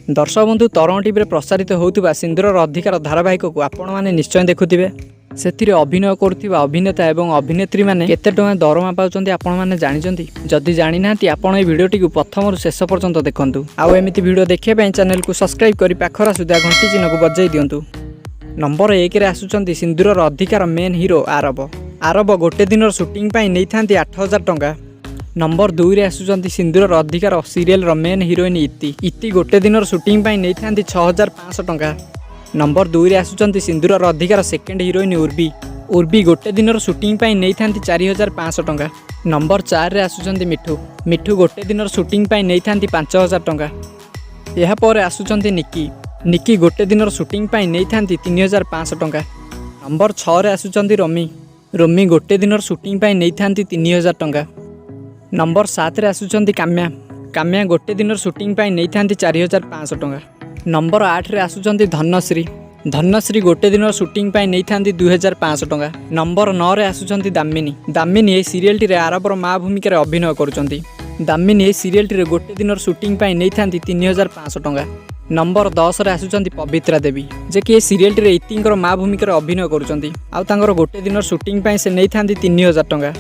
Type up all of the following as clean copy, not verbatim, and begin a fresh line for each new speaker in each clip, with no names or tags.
ଦର୍ଶକ ବନ୍ଧୁ, ତରଙ୍ଗ ଟିଭିରେ ପ୍ରସାରିତ ହେଉଥିବା ସିନ୍ଦୁରର ଅଧିକାର ଧାରାବାହିକକୁ ଆପଣମାନେ ନିଶ୍ଚୟ ଦେଖୁଥିବେ। ସେଥିରେ ଅଭିନୟ କରୁଥିବା ଅଭିନେତା ଏବଂ ଅଭିନେତ୍ରୀମାନେ କେତେ ଟଙ୍କା ଦରମା ପାଉଛନ୍ତି, ଆପଣମାନେ ଜାଣିଛନ୍ତି? ଯଦି ଜାଣିନାହାନ୍ତି, ଆପଣ ଏହି ଭିଡ଼ିଓଟିକୁ ପ୍ରଥମରୁ ଶେଷ ପର୍ଯ୍ୟନ୍ତ ଦେଖନ୍ତୁ। ଆଉ ଏମିତି ଭିଡ଼ିଓ ଦେଖିବା ପାଇଁ ଚ୍ୟାନେଲକୁ ସବସ୍କ୍ରାଇବ୍ କରି ପାଖରେ ଆସୁଥିବା ଘଣ୍ଟି ଚିହ୍ନକୁ ବଜାଇ ଦିଅନ୍ତୁ। ନମ୍ବର 1ରେ ଆସୁଛନ୍ତି ସିନ୍ଦୁରର ଅଧିକାର ମେନ୍ ହିରୋ ଆରବ। ଆରବ ଗୋଟେ ଦିନର ସୁଟିଂ ପାଇଁ ନେଇଥାନ୍ତି 8000 ଟଙ୍କା। ନମ୍ବର 2ରେ ଆସୁଛନ୍ତି ସିନ୍ଦୁରର ଅଧିକାର ସିରିଏଲର ମେନ୍ ହିରୋଇନ୍ ଇତି। ଇତି ଗୋଟେ ଦିନର ସୁଟିଂ ପାଇଁ ନେଇଥାନ୍ତି 6500 ଟଙ୍କା। ନମ୍ବର 2ରେ ଆସୁଛନ୍ତି ସିନ୍ଦୁରର ଅଧିକାର ସେକେଣ୍ଡ ହିରୋଇନ୍ ଉର୍ବି। ଉର୍ବି ଗୋଟେ ଦିନର ସୁଟିଂ ପାଇଁ ନେଇଥାନ୍ତି 4500 ଟଙ୍କା। ନମ୍ବର 4ରେ ଆସୁଛନ୍ତି ମିଠୁ। ମିଠୁ ଗୋଟେ ଦିନର ସୁଟିଂ ପାଇଁ ନେଇଥାନ୍ତି 5000 ଟଙ୍କା। ଏହାପରେ ଆସୁଛନ୍ତି ନିକି। ନିକି ଗୋଟେ ଦିନର ସୁଟିଂ ପାଇଁ ନେଇଥାନ୍ତି 3500 ଟଙ୍କା। ନମ୍ବର 6ରେ ଆସୁଛନ୍ତି ରୋମି। ରୋମି ଗୋଟେ ଦିନର ସୁଟିଂ ପାଇଁ ନେଇଥାନ୍ତି 3000 ଟଙ୍କା। ନମ୍ବର 7ରେ ଆସୁଛନ୍ତି କାମ୍ୟା। କାମ୍ୟା ଗୋଟେ ଦିନର ସୁଟିଂ ପାଇଁ ନେଇଥାନ୍ତି 4500 ଟଙ୍କା। ନମ୍ବର 8ରେ ଆସୁଛନ୍ତି ଧନଶ୍ରୀ। ଧନଶ୍ରୀ ଗୋଟେ ଦିନର ସୁଟିଂ ପାଇଁ ନେଇଥାନ୍ତି 2500 ଟଙ୍କା। ନମ୍ବର 9ରେ ଆସୁଛନ୍ତି ଦାମିନୀ। ଦାମିନୀ ଏହି ସିରିଏଲଟିରେ ଆରବର ମା ଭୂମିକାରେ ଅଭିନୟ କରୁଛନ୍ତି। ଦାମିନୀ ଏହି ସିରିଏଲଟିରେ ଗୋଟେ ଦିନର ସୁଟିଂ ପାଇଁ ନେଇଥାନ୍ତି 3500 ଟଙ୍କା। ନମ୍ବର 10ରେ ଆସୁଛନ୍ତି ପବିତ୍ରା ଦେବୀ, ଯେ କି ଏ ସିରିଏଲଟିରେ ଇତିଙ୍କର ମା ଭୂମିକାରେ ଅଭିନୟ କରୁଛନ୍ତି। ଆଉ ତାଙ୍କର ଗୋଟେ ଦିନର ସୁଟିଂ ପାଇଁ ସେ ନେଇଥାନ୍ତି 3000 ଟଙ୍କା।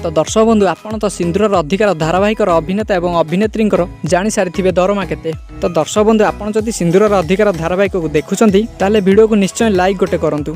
ତ ଦର୍ଶକ ବନ୍ଧୁ, ଆପଣ ତ ସିନ୍ଦୁରର ଅଧିକାର ଧାରାବାହିକର ଅଭିନେତା ଏବଂ ଅଭିନେତ୍ରୀଙ୍କର ଜାଣିସାରିଥିବେ ଦରମା କେତେ। ତ ଦର୍ଶକ ବନ୍ଧୁ, ଆପଣ ଯଦି ସିନ୍ଦୁରର ଅଧିକାର ଧାରାବାହିକକୁ ଦେଖୁଛନ୍ତି, ତାହେଲେ ଭିଡ଼ିଓକୁ ନିଶ୍ଚୟ ଲାଇକ୍ ଗୋଟେ କରନ୍ତୁ।